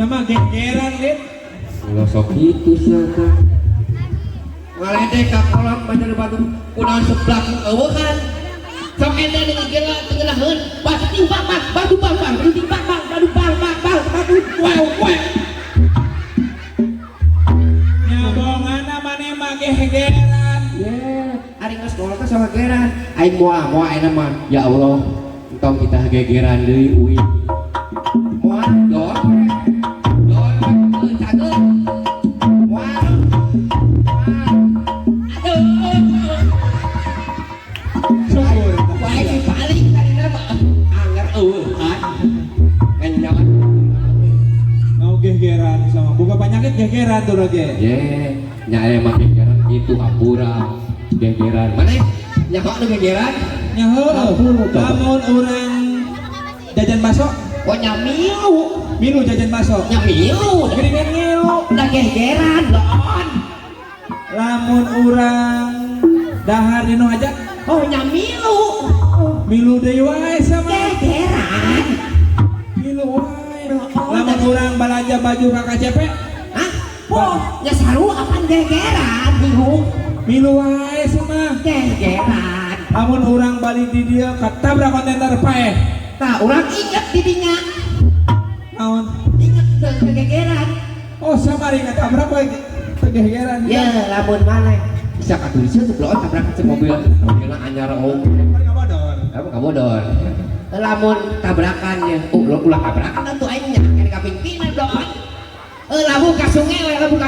Sama gegeran lin. Ulah sok kitu sia teh. Ngaledek ka kolam banjar batu kunaon seblak eueuhan. Sok ente nu gila tengelaheun, pasti bang bang, batu bang bang, batu bang bang, batu bang bang bang, batu wow wow. Nyabongana maneh mah gegeran. Ye, ari geus kolot teh sama gegeran. Aing moal moal ayeuna mah. Ya Allah, entong kita gegeran deui uing. Moal dor. Dor cageut. Moal. Moal. Aduh. Syukur. Wah, ini paling tadi nama anggar eueuhan. Ngenyawan. Mau gegeran sama buka penyakit gegeran tuh lagi. Ye, nya emang gegeran gitu hampura. Gegeran. Mana nyaho nu gegeran? Nya heueuh. Lamun urang jajan bakso, Oh nyamilu, milu jajan bakso. Nyamilu. Geuningan ngilu. Udah gegeran loon. Lamun urang dahar dinu hajat, Oh nyamilu. Milu deui wae sama. Gegeran. Milu wae. Lamun urang balanja baju ka KCP, Hah? Oh, nya saru apaan gegeran bingung. Milu wae sama. Gegeran. Lamun urang balik di dieu katabrak kontainer paeh. Tah, urang inget didinya. Naon? Inget ke gegeran. Oh, sama ring katabrak wae teu gegeran. Ya, lamun mana? Bisa katulisnya sebelum tabrakan si mobil. Mobilna anyar oh. Kan ngabodor. Apa kamu dor? Lamun tabrakannya, oh ulah tabrakan tentu aing nya kene kaping pina doon. Eh lamun ka sungai we lamun ka